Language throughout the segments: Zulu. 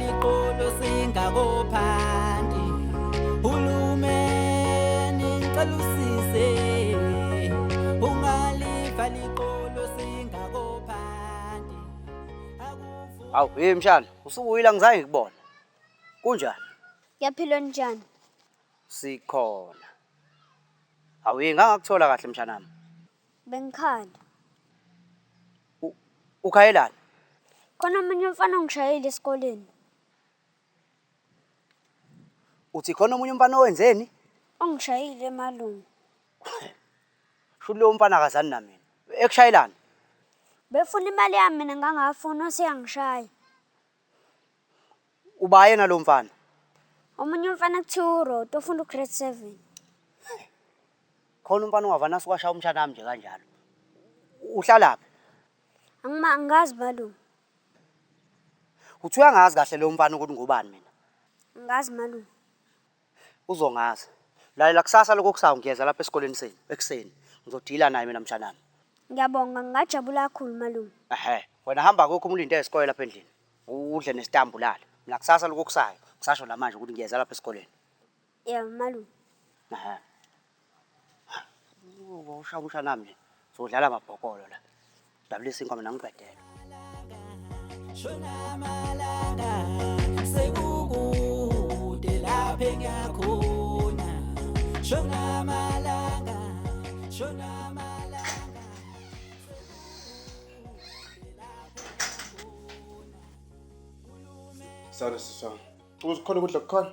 liqolo singakophanti. Hulumeni ngicela usize, ungaliva liqolo singakophanti. Hawu, hey mshana, usubuyile angizange ngikubone. Kunjani? Ngiyaphila njani? Sikhona. Hawu, hey ngangakuthola kahle mshanami. Bengikhala. Ukhayelani? Khona omunye umfana ongishayile esikoleni. Uthi khona omunye umfana owenzeni? Ongishayile malume. Shuthi lowo mfana akazani na mina. Ekushayelani? Befuna imali yami mina ngangafuni useyangishaya. Uba yena lo mfana? Omunye umfana kuthiwa uRoto ofunda ugrade 7. Khona umfana ongavana sukwashaya umshana wami nje kanjalo. Uhlalaphi? Angima angazi malume. Uthi uyangazi kahle lo mfana ukuthi ngubani mina. Angazi malume. Uzongazi. Lalela kusasa lokho kusayo ngiyeza lapha esikoleni senu ekuseni. Ngizodila naye mina mshanami. Ngiyabonga ngingajabula kakhulu malume. Ehhe, wena hamba kokho umlinde esikole lapha endlini. Udle nesitambu lala. Mina kusasa lokho kusayo. Ngisasho la manje ukuthi ngiyeza lapha esikoleni. Yebo malume. Ehhe. Ushaya umshanami nje. Sodlala amabhokolo la. Dabulisa inkomo nangibhedela. Shona malanga sekukude lapha engiyakhona. Shona malanga, shona malanga. Sawubona sisi wami. Uzikhona ukudla kukhona?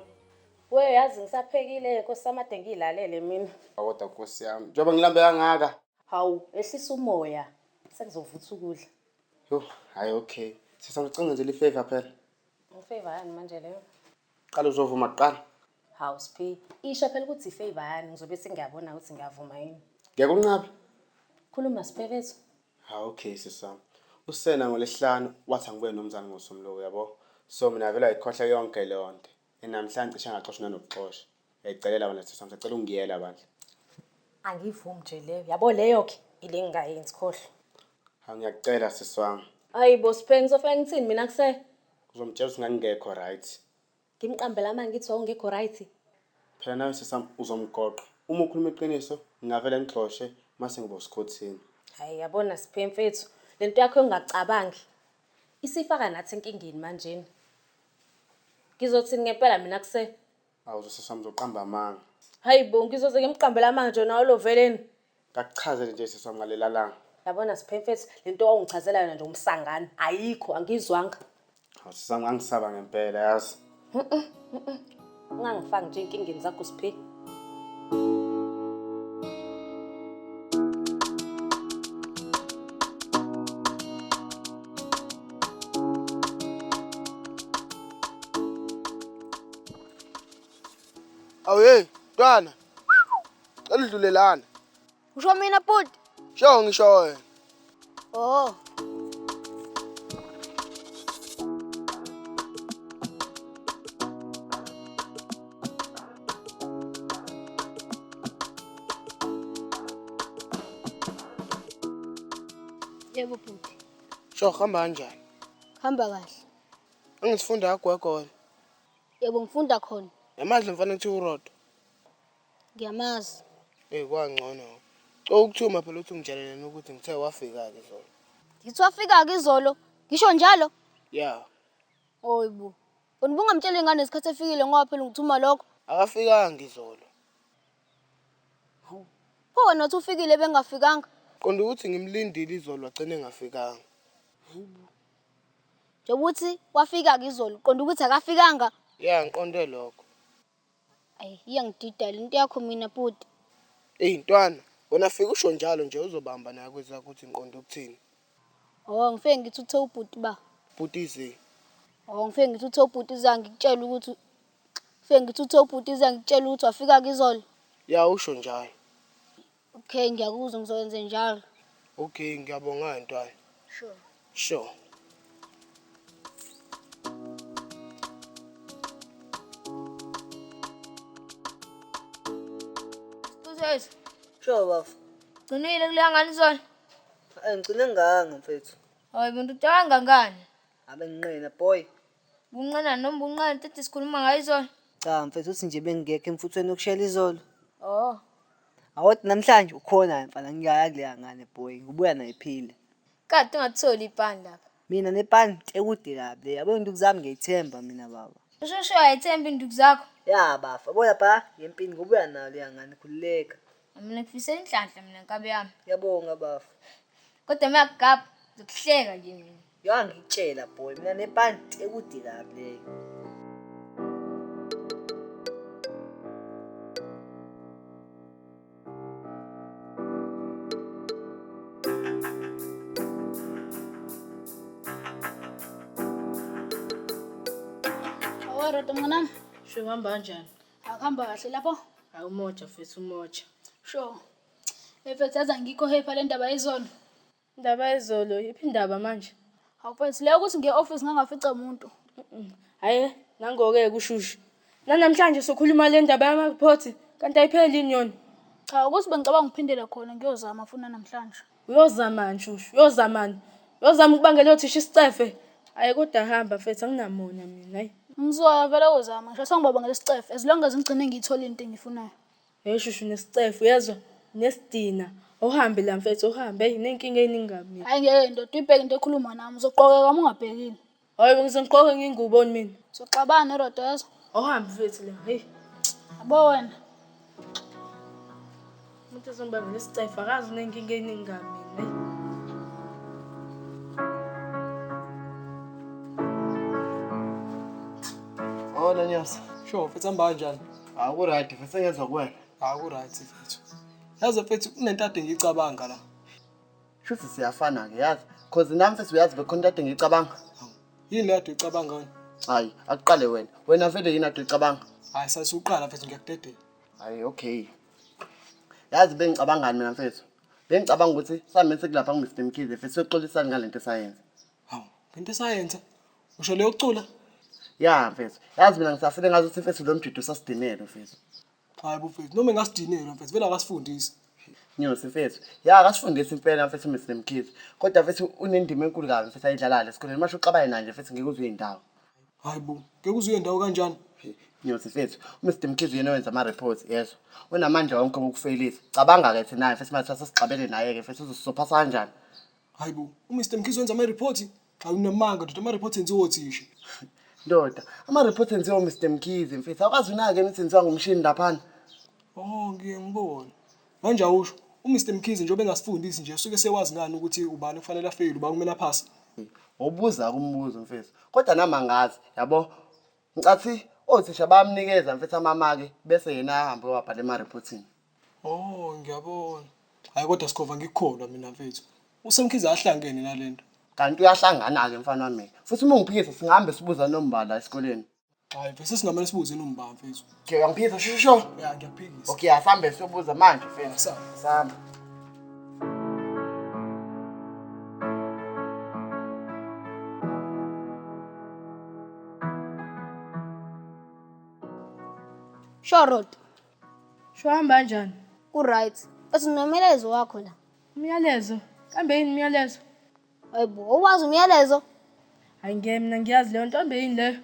We yazi ngisaphekile Nkosi samade ngiyilalele mina. Akodwa Nkosi yami. Njengoba ngilambe kangaka. Hawu, ehlisa umoya. Sekuzovutha ukudla. Yo, hayi okay. Sisi wami ngicela ngenzele ifavor phela. Ifavor yani manje leyo? Qala uzovuma kuqala. Hawu Siphi, isho phela ukuthi ifavor yani ngizobe sengiyabona ukuthi ngiyavuma yini. Ngeke unqabe. Khuluma Siphe bethu. Ha okay sisi wami. Usena ngolesihlanu wathi angibuye nomzali ngosomlomo yabo. So mina vele ayikhohle yonke leyo nto. Namhlanje cishe ngaxoshwa nanokuxosha. Ngiyayicelela wena sisi wami, sicela ungiyela bandla. Angivumi nje leyo. Yabo leyo ke ile ngingayenzi khohlwa. Ha ngiyakucela sisi wami. Hayibo Siphe ngizofika ngithini mina kuse? Uzomtshela ukuthi ngangingekho right. Ngimqambela amanga ngithi wawungekho right. Phela nawe sisi wami uzomgoqa. Uma ukhuluma iqiniso ngingavele ngixoshe mase ngiba usikhothini. Hayi yabona Siphe mfethu, lento yakho engingacabangi isifaka nathi enkingeni manjena. Ngizothini ngempela mina kuse? Awu sisi wami uzoqamba amanga. Hayibo ngizoze ngimqambele amanga nje nawe loveleni. Ngakuchazele nje sisi wami ngalela langa. Yabona Siphe mfethu, lento owawungichazela yona nje umsangano ayikho, angizwanga. Hawu sisi wami ngangisaba ngempela yazi. Ungangifaki nje enkingeni zakho Siphe. Awu hey, ntwana. Cela udlule lana. Usho mina bhuti? Sho ngisho wena. Oh. Yebo bhuti. Sho hamba kanjani? Hamba kahle. Angisifunda kagwegwe wena. Yebo ngifunda khona. Yamazi lo mfana kuthiwa uRodo. Ngiyamazi. Ey kwangcono. Cela ukuthuma phela ukuthi ungitshelele ukuthi ngithe wafika-ke izolo. Ngithi wafika-ke izolo. Ngisho njalo? Ya. Hoyibo. Wena ubungamtsheli ngane ngesikhathi efikile ngoba phela ungithuma lokho. Akafikanga izolo. Hawu. Pho wena uthi ufikile bengafikanga? Qonda ukuthi ngimlindile izolo wagcina engafikanga. Hayibo. Njengoba uthi wafika-ke izolo, qonda ukuthi akafikanga. Ya ngiqonde lokho. Ayi iyangidida lento yakho mina bhuti. Eyi ntwana, wena fika usho njalo nje uzobamba naye kwezakho ukuthi ngiqonde ukuthini. Oh ngifike ngithi uthe ubhuti ba. Bhuti ize. Oh ngifike ngithi uthe ubhuti ize angikutshela ukuthi ngifike ngithi uthe ubhuti ize angikutshela ukuthi wafika-ke izolo. Ya usho njalo. Okay ngiyakuzwa ngizokwenza njalo. Okay ngiyabonga ntwana. Sure. Sure. Siphuthezi. Sure bafo. Gcinile kuleya ngane izolo. Ngigcine nganga mfethu. Hayi muntu ucabanga ngani? Abe nginqina boy. Bunqana noma bunqana tete sikhuluma ngayo izolo. Cha mfethu uthi nje bengingekho emfuthweni wokushela izolo. Oh, Awuthi namhlanje ukhona mfana ngiyaya kuleya ngane boy, ngibuya nayo iphila. Kade ungatholi ipani lapha. Mina nepani ekude kabi le. Yabo induku zami ngiyayithemba mina baba. Ushosho ayithemba induku zakho. Ya bafa, yabo lapha ngempini ngibuya nayo leya ngane khululeka. Mina ngifisela inhlanhla mina nkabi yami. Ngiyabonga bafa. Kodwa mayakugabha ngizokuhleka nje mina. Ya ngikutshela boy, mina nepani ekude kabi leyo. Awu Rodo mnganami, Sho uhamba kanjani? akuhamba kahle lapho. Hayi umoja mfethu umoja. Sure. Mfethu yazi angikho happy le ndaba yizolo. Indaba yezolo, iphi indaba manje? Hawu mfethu leyo ukuthi ngiye office ngangafica umuntu. Hhayi, nangoke kushushu. Nanamhlanje sokhuluma le ndaba yama-report, kanti ayipheli yini yona? Cha ukuthi bengicabanga ukuphindela khona ngiyozama funa namhlanje. Uyozamani Shushu, uyozamani. Uyozama ukubangela othisha isicefe. Hhayi kodwa hamba mfethu anginamona mina, hayi. Ngizoya vele kozama ngisho sengibabangela isicefe as long as ngigcine ngiyithola into engiyifunayo. Hey Shushu nesicefe uyezwa? Nesidina. Awuhambe la mfethu, uhambe. Hey nenkinga eyiningi kabi mina. Hayi ngeke ndoda uyibheke into ekhuluma nami uzoqokeka uma ungabhekile. Hayi ngizongigqoka nginguboni mina. Soxabana Rodo yezwa. Awuhambe mfethu la, hey. Yabo wena. Umuntu ozongibambela isicefe akazi unenkinga eyiningi kabi mina, hey. Hola Nyosi. Sure, mfethu hamba kanjani? Aku right mfethu sengezwa kuwena. Aku right mfethu. Yazi mfethu kunento ade ngiyicabanga la. Shuthi siyafana ke yazi. Cause nami mfethu uyazi bekhona into ade ngiyicabanga. Yini le ade uyicabanga wena? Hayi, akuqale wena. Wena vele yini ade uyicabanga? Hayi sasuqala mfethu ngiyakudedela. Hayi okay. Yazi bengicabangani mina mfethu. Bengicabanga ukuthi sami sekulapha ku Mr Mkhize mfethu soxolisana ngalento esayenza. Hawu, ngento esayenza. Usho leyo kucula? Ya mfethu. Yazi mina ngisafile ngazi ukuthi mfethu lo mjido usasidinele mfethu. Hayi bo mfethu, noma engasidinelwa mfethu, vele akasifundisi. Nyosi mfethu. Ya akasifundisi impela mfethu Mr Mkhize. Kodwa mfethu unendima enkulu kabi mfethu ayidlalayo esikoleni. Masho uxabane naye nje mfethu ngeke uzwe indawo. Hayi bo, ngeke uzwe indawo kanjani? Nyosi mfethu, uMr Mkhize uyena owenza ama-reports yezwa. Unamandla wonke okufeyilisa. Cabanga-ke thina naye mfethu manje sasixabene naye-ke mfethu uzosophasa kanjani? Hayi bo, uMr Mkhize wenza ama-report? Hayi unamanga ndoda, ama-report enziwa othisha. Ndoda, ama-report enziwa uMr Mkhize mfethu. Awukwazi unake ukuthi enziwa ngumshini laphana. Oh, ngiye ngibone. Manje awusho, uMr Mkhize njengoba engasifundisi nje usuke sewazi ngani ukuthi ubani kufanele afeyile, ubani kumele aphase. Ubuza kumbuzo mfethu. Kodwa nami angazi, yabo. Ngicathi othisha bayamnikeza mfethu amamaki bese yena ahambe wabhala ema-reportini. Oh, ngiyabona. Hayi kodwa Sikhova ngikukholwa mina mfethu. USemkhize ahlangene nalento. Kanti uyahlangana-ke mfana wami. Futhi uma ungiphikisa singahambe sibuza nombala esikoleni. Hayi mfethu sesingamane sibuze nombala mfethu. Okay, uyangiphikisa sho sho. Ya ngiyakuphikisa. Okay, asambe siyobuza manje mfethu. Samba. Samba. Sure Rodo, Sho hamba kanjani? ku right. Mfethu nomyalezo wakho la. Umyalezo? Kambe yini umyalezo? Hayibo, uwazi umyalezo? Hayi ngeke mina ngiyazi leyo nto, kambe yini leyo?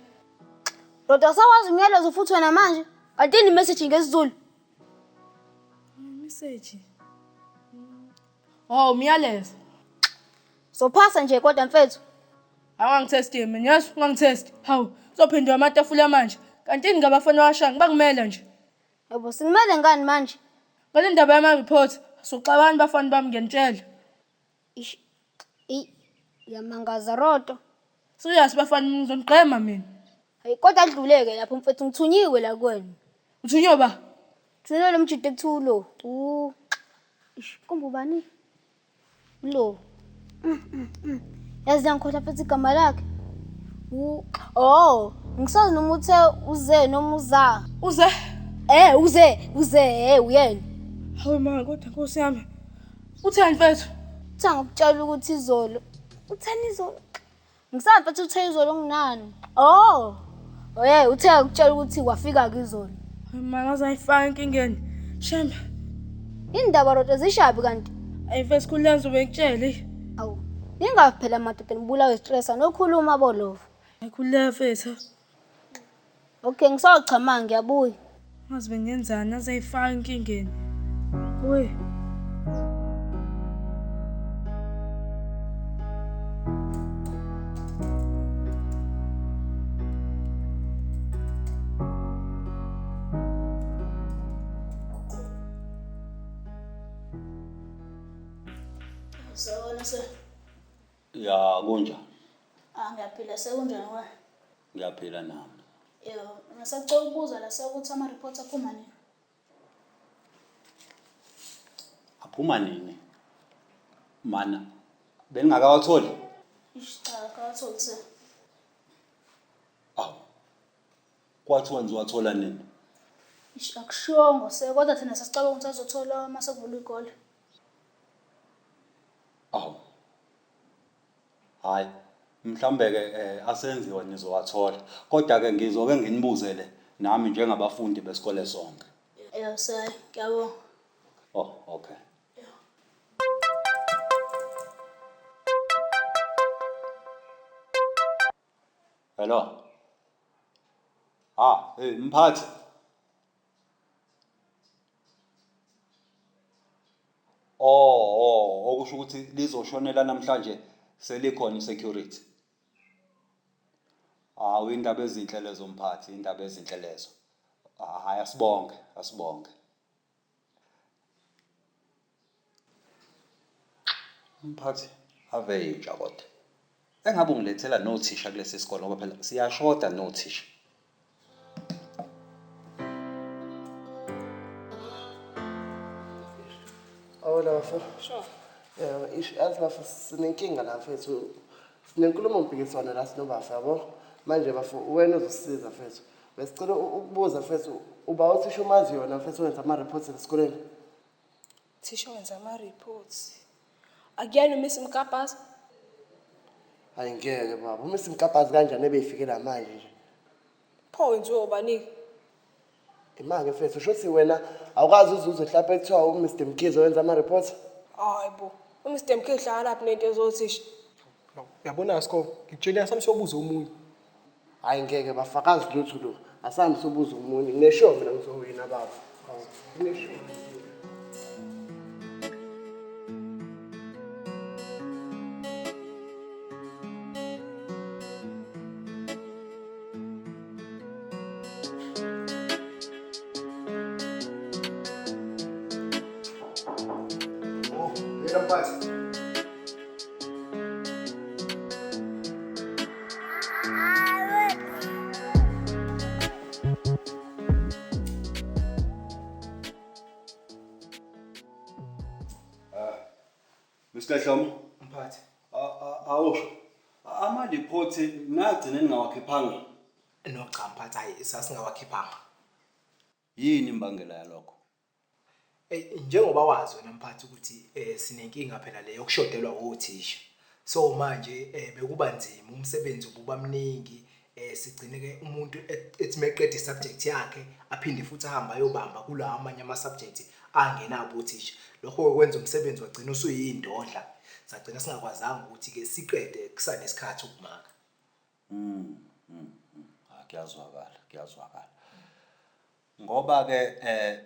Rodo asawazi umyalezo futhi wena manje. Kanti yini message ngesiZulu? Message. Oh, umyalezo. Sophasa nje kodwa mfethu. Awungangithesti mina, yazi ungangithesti. Hawu, uzophendula amatafula manje. Kanti yini ngabafana washanga bakumele nje. Yebo, sikumele ngani manje? Ngale ndaba yama-report, soxabana bafana bami ngiyanitshela. Ish. Ey, uyamangaza Rodo. Serious bafana ngizonigqema mina. Hayi kodwa adluleke lapho mfethu ngithunyiwe la kuwena. Uthunyiwe ba? Thunyiwe lo mjide ekuthiwa lo. U. Ish, kumbe ubani? Lo. Yazi ngikhohlwa futhi igama lakhe. U. Oh, ngisazi noma uthe uze noma uza. Uze? Uze, uyena. Hawu ma, kodwa Nkosi yami. Utheni mfethu? Uthi ngikutshela ukuthi izolo. Utheni izolo? Ngisazi mfethu uthe izolo nginani. Oh. Oye, uthe ngikutshela ukuthi wafika kizolo. Hayi ma, ngaze ayifaka enkingeni. Shembe. Indaba Rodo zishabi kanti. Ayi mfethu khulula ngizobe ngikutshele. Awu, ningafi phela madoda nibulawe stress anokhuluma bolova. Hayi khululeka mfethu. Okay, ngisayochama ngiyabuya. Ngazi bengenzani aze ayifake enkingeni. We. Sawubona sir. Ya kunjani? Ah ngiyaphila sekunjani kwa? Ngiyaphila nami. Yebo, ngisacela ukubuza la sekuthi ama reports aphuma nini? Aphuma nini? Mana beningakawatholi? Ish cha akawatholi sir. Awu. Kwathiwa nizowathola nini? Ish akushongo sir kodwa thina sasicabanga ukuthi azothola uma sekuvulwa igole. Awu. Hayi, mhlawumbe ke eh, asenziwa nizowathola. Kodwa ke ngizoke nginibuzele nami njengabafundi besikole sonke. Yebo sir, ngiyabonga. Oh, okay. Hello. Ah, hey mphathi. Oh, oh, okusho ukuthi lizoshonela namhlanje selikhona i-security. Hawu indaba ezinhle lezo mphathi, indaba ezinhle lezo. Hayi asibonge, asibonge. Umphathi ave yinja kodwa. Engabe ungilethela nothisha kulesi sikole ngoba phela siyashoda nothisha. Awona bafo. Sure. Yebo, ish yazi bafo sinenkinga la mfethu. Sinenkulumo mpikiswano la sinobafo yabo. Manje bafo wena uzosisiza mfethu. Besicela ukubuza mfethu uba uthisha umazi yona mfethu wenza ama reports esikoleni. Thisha wenza ama reports. Akuyena uMiss Mkabhazi? Hayi ngeke baba, uMiss Mkabhazi kanjani ebeyifikela manje nje. Pho wenziwe ubani? Imake mfethu usho ukuthi wena awukazi uzuze mhlawumbe kuthiwa uMr Mkhize wenza ama reports. Hayi bo. UMr Mkhize hlala laphi nento ezothisha? Uyabona Sikho, ngikutshela sami siyobuza omunye. Hayi ngeke bafakazi lutho lo. Asambe sobuza omunye. Ngineshow mina ngizowina baba. Ngineshow. Oh, yena mphathi. Mr Dlomo, Mphathi. awusho. Ama-report nagcine ningawakhiphanga. No cha mphathi hayi sasingawakhiphanga. Yini imbangela yalokho? Ey njengoba wazi wena mphathi ukuthi sinenkinga phela le yokushodelwa othisha. So manje bekuba nzima umsebenzi ububa mningi sigcine ke umuntu ethi meqeda isubject yakhe aphinde futhi ahambe ayobamba kulawa amanye ama subject angenabo othisha. Lokho kwenza umsebenzi wagcina usuyindodla. Sagcina singakwazanga ukuthi ke siqede kusanesikhathi ukumaka. Ah, kuyazwakala, kuyazwakala. Ngoba ke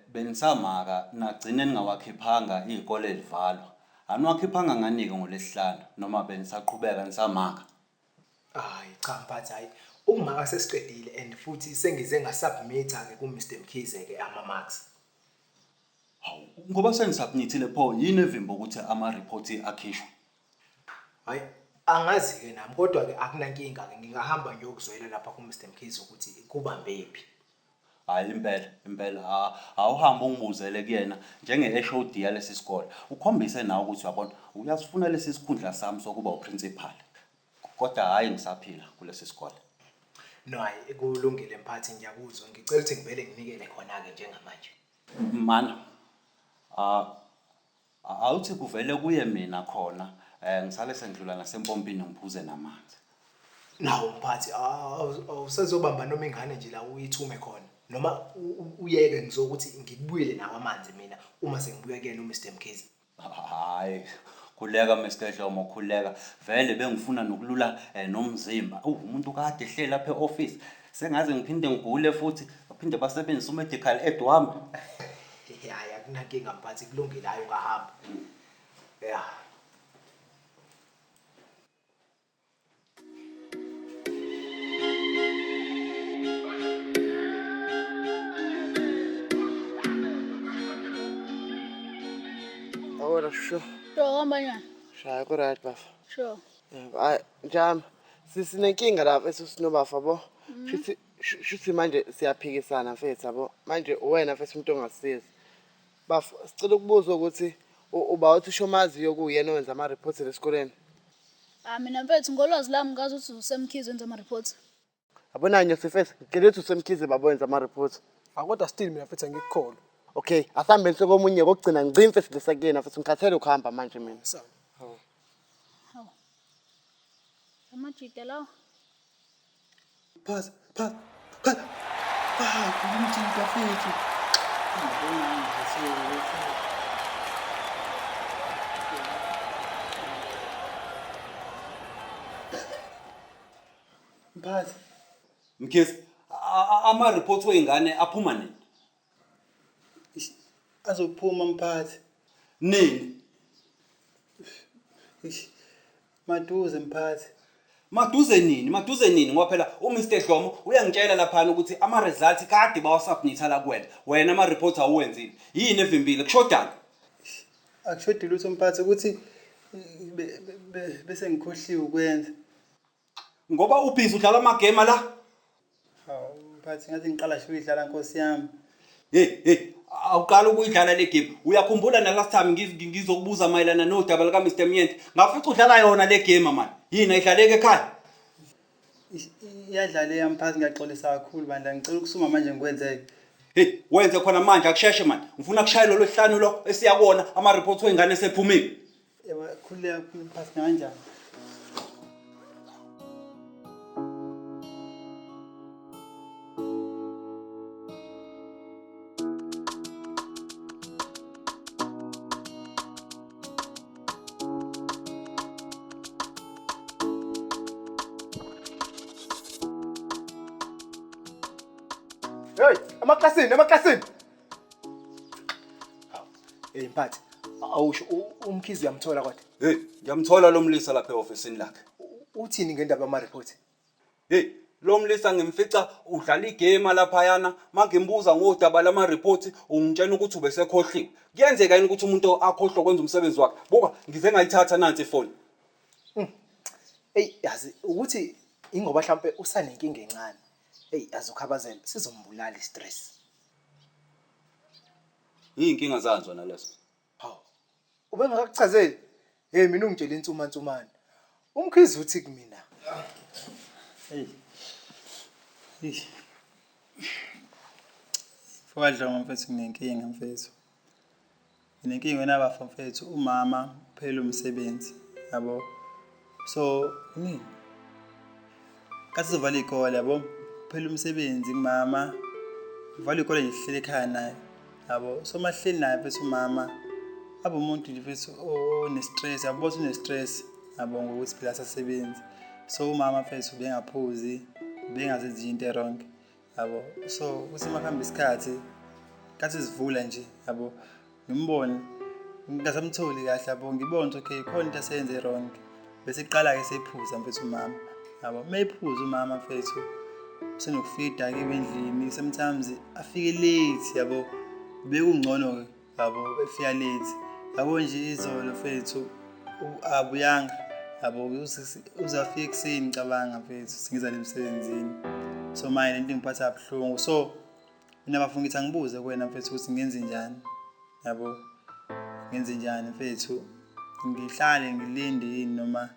benisamaka nagcine ningawakhiphanga izikole livalwa. Aniwakhiphanga ngani-ke ngolesihlanu noma benisaqhubeka nisamaka? Hayi cha mphathi hayi ukumaka sesiqedile and futhi sengize ngasubmit-a ke ku-Mr Mkhize ke ama-marks. Hawu, ngoba senisubmithile pho yini evimba ukuthi ama-report akhishwe? Hayi angazi ke nami kodwa ke akunankinga ke ngingahamba ngiyokuzwela lapha ku-Mr Mkhize ukuthi kubambephi. Hayi impela, impela awuhambe ungibuzele kuyena njenge-HOD yalesi sikole. Ukhombise nawe ukuthi uyabona uyasifuna lesi sikhundla sami sokuba uprincipal. Kodwa hhayi ngisaphila kulesi sikole. No hayi kulungile mphathi ngiyakuzwa ngicela ukuthi ngivele nginikele khona-ke njengamanje. Mana, awuthi kuvele kuye mina khona ngisale sengidlula nasempompini ngiphuze namanzi. Nawu mphathi awusezobamba noma ingane nje la uyithume khona noma uyeke ngizokuthi ngikubuyele nawo amanzi mina uma sengibuya kuyena uMr Mkhize. Hhayi, Khuleka Mr Dlomo, khuleka. Vele bengifuna nokulula nomzimba. Umuntu kade ehleli lapha e-office. Sengaze ngiphinde ngigule futhi, baphinde basebenzise u-medical aid wami. Hayi akunankinga mphathi kulungile hayi ungahamba. Yeah. Awona sho. Sure, hamba njani? Shaya ku right bafa. Sure. Yebo, hayi njami. Sisinenkinga la mfethu sinobafa bo. Shuthi shuthi manje siyaphikisana mfethu yabo. Manje uwena mfethu umuntu ongasisiza. Bafo, sicela ukubuza ukuthi uba uthisha omaziyo kuyena owenza ama-reports esikoleni. Ah mina mfethu ngolwazi lami ngazi ukuthi usemkhize wenza ama-reports. Yabona nje mfethu, ngicela ukuthi usemkhize baba wenza ama-reports. Ah kodwa still mina mfethu angikukholwa. Okay, asihambeni sokomunye kokugcina ngigcine mfethu lesakuyena mfethu ngikhathele ukuhamba manje mina. Hawu. Amajita lawo. Phaza, phaza, phaza. Ah, umjita mfethu. Mphathi. Mkhize, ama-report wey'ngane aphuma nini? Azophuma mphathi. Nini? Ish. Maduze mphathi. Maduze nini? Maduze nini? Ngoba phela uMr Dlomo uyangitshela laphana ukuthi ama-results kade bawasubmitha la kuwena. Wena ama-report awuwenzile. Yini evimbile? Kushodani? Akushodi lutho mphathi ukuthi bese ngikhohliwe ukwenza. Ngoba ubhizi udlala amagame la. Hawu mphathi ngathi ngiqala nje ukuyidlala nkosi yami. Hey hey, awuqala ukuyidlala le game. Uyakhumbula na last time ngizokubuza mayelana nodaba lika Mr Myende. Ngafica udlala yona le game man. Yini ayidlaleke ekhaya? Iyadlaleka mphathi, ngiyaxolisa kakhulu bandla, ngicela ukusuma manje ngikwenzeke. Hey, wenze khona manje akusheshe man. Ngifuna kushaya lolo hlanu lo esiya kuwona ama reports wengane esephumile. Yebo, khululeka mphathi nakanjani. Hey, emaklasini, emaklasini. Hawu, hey mphathi, awusho uMkhize uyamthola kodwa. Hey, ngiyamthola lo mlisa lapha ehofisini lakhe. Uthini ngendaba yama report? Hey, lo mlisa ngimfica udlala igame laphayana, mangimbuza ngodaba lama report ungitshela ukuthi ubesekhohliwe. Kuyenzeka yini ukuthi umuntu akhohlwe kwenza umsebenzi wakhe? Buka, ngize ngayithatha nansi ifoni. Hey, yazi ukuthi ingoba mhlambe usanenkinga encane. Hey, azokhabazela sizombulala istress. Iy'nkinga zani zona lezo? Hawu. Ubengakakuchazeli? Hey, mina ungitshela insuma nsumane. UMkhize uthi kumina. Hey. Eish. Mfowethu mfethu nginenkinga mfethu. Nginenkinga wena bafo mfethu, umama uphela umsebenzi, yabo. So, nini? Kathi sizovala iy'kole yabo, uphela umsebenzi kumama. Uvala iy'kole nje sihleli ekhaya naye, yabo. So uma sihleli naye mfethu umama, abe umuntu nje mfethu one-stress, yabo ukuthi une-stress, yabo ngokuthi phela asasebenzi. So umama mfethu ubengaphuzi, ubengazenzi into e-wrong, yabo. So kuthi uma kuhamba isikhathi, kathi sivula nje, yabo, ngimbone ngingasamtholi kahle, yabo, ngibone ukuthi okay khona into aseyenze wrong. Bese kuqala-ke sephuza mfethu umama, yabo. Uma ephuza umama mfethu, usenokufika idakiwe endlini, sometimes afike late, yabo. Bekungcono-ke, yabo, efika late. Yabo nje izolo mfethu abuyanga, yabo, uzafika ekuseni ngicabanga mfethu sengiza emsebenzini. So manje lento ingiphatha kabuhlungu. So mina bafuna ngithi angibuze kuwena mfethu ukuthi ngenze njani, yabo, ngenze njani mfethu, ngihlale ngilinde yini noma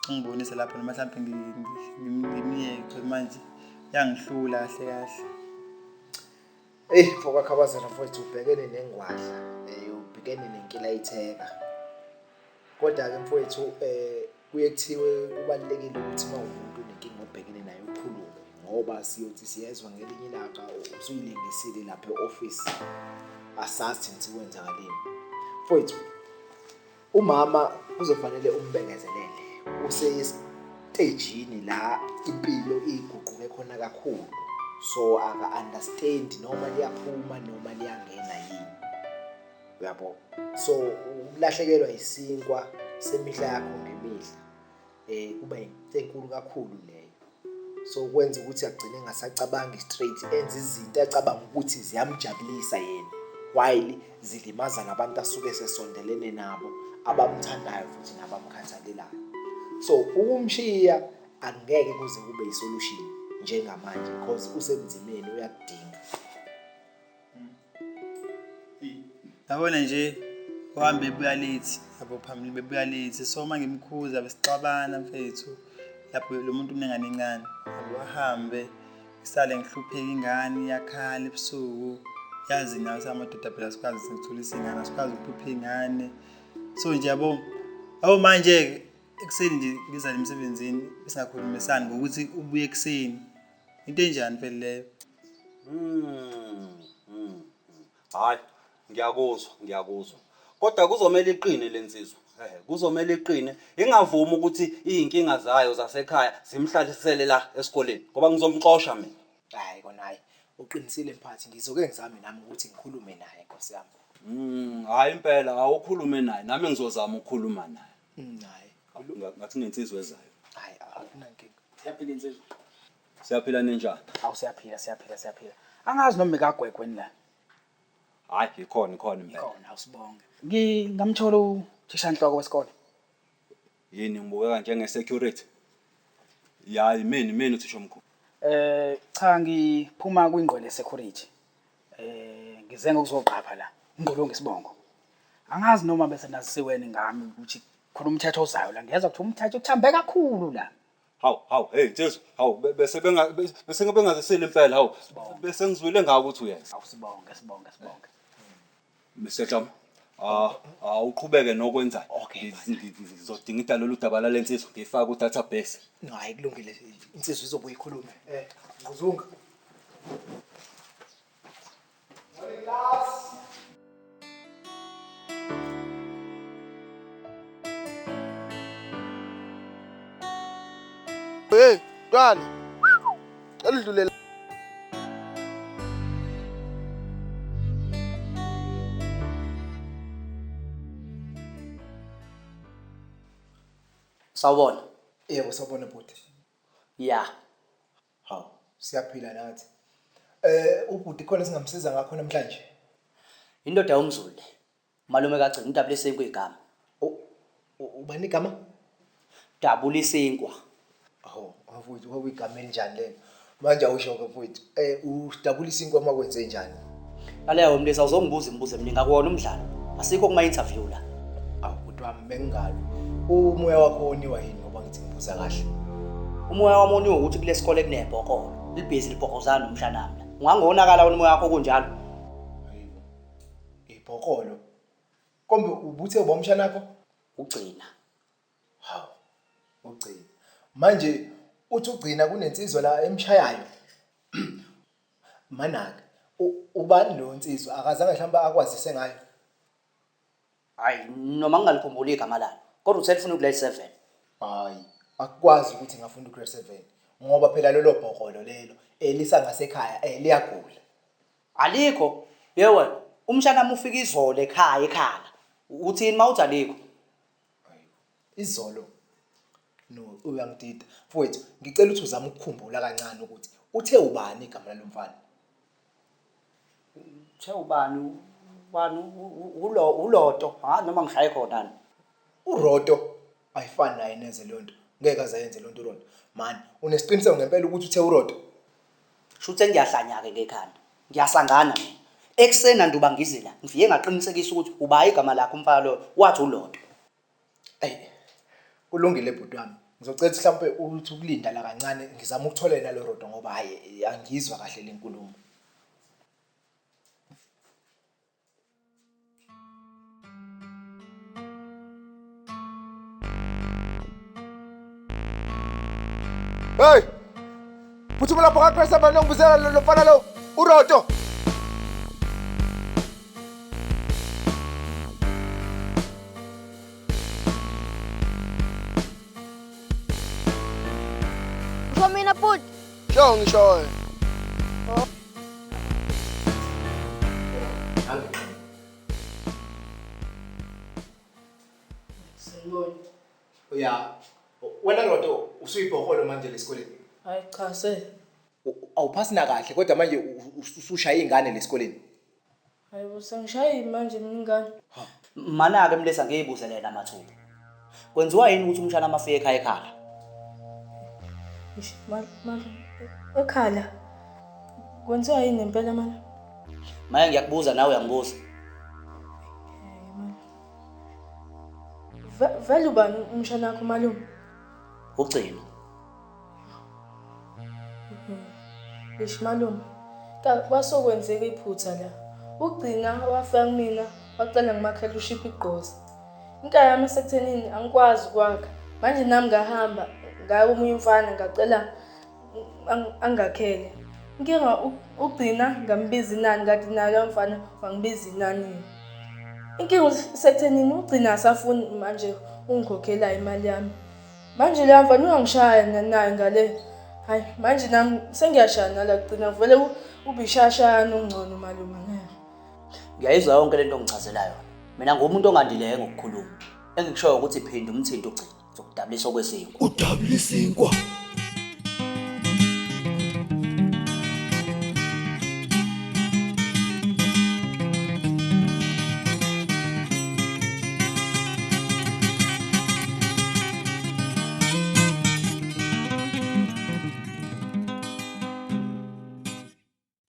ungibonise lapho noma mhlampe ngimyeke because manje yangihlula kahle kahle. Hey, mfoka Khabazela mfowethu ubhekene nengwadla, ubhekene nenkilayitheka. Kodwa-ke mfowethu kuye kuthiwe kubalulekile ukuthi uma umuntu unenkinga obhekene nayo ukhulume, ngoba siyothi siyezwa ngelinye ilanga usuyilengisile lapha e-office, asazi thina sikwenzakaleni. Mfowethu, umama Kuzofanele umbekezelele. Usestejini la impilo iguquke khona kakhulu. So aka-understand noma liyaphuma noma liyangena yini. Uyabo? So ukulahlekelwa isinkwa semihla yakho ngemihla kuba into enkulu kakhulu leyo. So kwenza ukuthi agcine engasacabangi straight, enze izinto acabanga ukuthi ziyamjabulisa yena while zilimaza labantu asuke esesondelene nabo abamthandayo futhi nabamkhathalelayo. So ukumshiya angeke kuze kube isolution njengamanje because usebunzimeni, uyakudinga. Yabona nje uhambe ebuya late yabo, phambili bebuya late, so uma ngimkhuza besixabana mfethu. Lapho lo muntu unengane encane yabo, ahambe ngisale ngihlupheka, ingane iyakhala ebusuku. Yazi nawe samadoda phela sikwazi sikuthulisa ingane, asikwazi ukuphupha ingane. So nje yabo, yabo manje ekuseni nje ngizale emsebenzini besingakhulumisani ngokuthi ubuye ekuseni. Into enjani vele leyo? Hayi, ngiyakuzwa, ngiyakuzwa. Kodwa kuzomela iqine lensizwa. Kuzomela iqine, ingavumi ukuthi izinkinga zayo zasekhaya zimhlalisele la esikoleni ngoba ngizomxosha mina. Hayi kona hayi, uqinisile mphathi, ngizoke ngizame nami ukuthi ngikhulume naye Nkosi yami. Hayi impela awukhulume naye, nami ngizozama ukukhuluma naye. Hayi. Ngathi kunensizwa ezayo. Hayi akunankinga. Siyaphila insizwa. Siyaphila ninjani? Awu siyaphila, siyaphila, siyaphila. Angazi noma ikagwegweni la. Hayi ikhona, ikhona impela. Ikhona, awusibonge. Ngingamthola uthishanhloko wesikole. Yini ngibukeka njenge security? Yayi mina, mina uthisha omkhulu. Cha ngiphuma kwingqwele security. Ngize ngokuzoqapha la. Ngqolonga isibongo. Angazi noma bese nazisiweni ngami ukuthi khona umthetho ozayo la. Ngiyezwa ukuthi umthetho uthambe kakhulu la. Hawu, hawu, hey Jesu, hawu bese benga bese bengazisile impela, hawu. Bese ngizwile ngawe ukuthi uyeza. Awusibonge, sibonge, sibonge. Mr Dlama, awuqhubeke nokwenzayo. Ngizodinga idalo lolu daba lensizwa, ngifake ku database. Hayi kulungile, insizwa izobuya ikhulume. Nguzunga. Hey, ntwana. Cela udlule. Sawubona. Yebo, sawubona bhuti. Ya. Hawu, siyaphila nathi. Ubhuti khona singamsiza ngakho namhlanje. Indoda yomZulu le. Malume kaGcina udabule isinkwa igama. Ubani igama? Dabula isinkwa. Hawu, mfowethu, kwakuyigama elinjani lelo? Manje awusho ke mfowethu, udabula isinkwa uma kwenze njani? Lalela mlisa, uzongibuza imibuzo eminingi, akuwona umdlalo. Asikho kuma interview la. Awu bhuti wami, bengingalo. Umoya wakho woniwa yini ngoba ngithi ngibuza kahle? Umoya wami woniwa ukuthi kule sikole kunebhokolo. Libhizi libhokozana nomshanami la. Ungangonakala wena umoya wakho kunjalo. Hayibo. Ibhokolo. Kombe ubuthe uba umshanakho? Ugcina. Hawu. Ugcina. Manje uthi ugcina kunensizwa la emshayayo. Manake, ubani lo nsizwa akazange mhlawumbe akwazise ngayo? Hayi, noma ngingalikhumbuli igama lalo. Kodwa uthe lifuna ugrade 7. Hayi, akukwazi ukuthi ngafunda ugrade 7 ngoba phela lelo bhokolo lelo elisa ngasekhaya liyagula. Alikho. Yebo, umshana ufika izolo ekhaya ekhala. Uthini mawuthi alikho? Izolo. No, uyangidida. Mfowethu, ngicela ukuthi uzame ukukhumbula kancane ukuthi uthe ubani igama lalomfana? Uthe ubani? Ubani uLoto? Ha, noma ngishaye khona ni. uRoto ayifani naye neze leyo nto. Ngeke aze ayenze leyo nto uRoto. Man, unesiqiniseko ngempela ukuthi uthe uRoto? Shuthe ngiyahlanya ke ngekhanda. Ngiyasangana mina. Ekuseni anduba ngize la, ngifike ngaqinisekisa ukuthi uba igama lakhe umfana lo, wathi uLoto. Ey, kulungile bhuti wami. Ngizocela ukuthi mhlawumbe uthi ukulinda la kancane ngizama ukuthola yena lo Roto ngoba hayi angizwa kahle le nkulumo. Hey! Phuthuma lapho kaChrist abantu ngibizela lo mfana lo uRoto. Mina bhuti. Sho ngisho wena. Sanibona. Ya. Wena Roto usuyibhokolo manje lesikoleni. Hayi cha se. Awuphasi nakahle kodwa manje usushaya ingane lesikoleni. Hayi bo sengishaye manje mina ingane. Mana-ke mlisa ngiyibuze lena mathupha. Kwenziwa yini ukuthi umshana amafike ekhaya ekhala? Eish, ekhala. Kwenziwa yini ngempela manje? Maye ngiyakubuza nawe uyangibuza. Vele ubani umshana wakho malume? Ugcino. Eish malume. Kwasokwenzeka iphutha la. Ugcina wafika kumina wacela ngimakhele ushipha igqoza. Inkayi yami esekuthenini angikwazi ukwakha. Manje nami ngahamba ngaya komunye umfana ngacela angakhele. Inkinga ugcina ngambiza inani kanti naye loyo mfana wangibiza inani. Inkinga isekuthenini ugcina asafuni manje ungikhokhela imali yami. Manje leya mfana uyangishaya naye ngale. Hayi manje nami sengiyashaya nala kugcina vele ube ishashayana ongcono malume ngeke. Ngiyayizwa yonke lento ongichazela yona. Mina ngumuntu ongandileyo ngokukhuluma. Engikushoyo ukuthi phinda umthinto ugcina. Ngizokudabulisa okwesinkwa. Udabula isinkwa.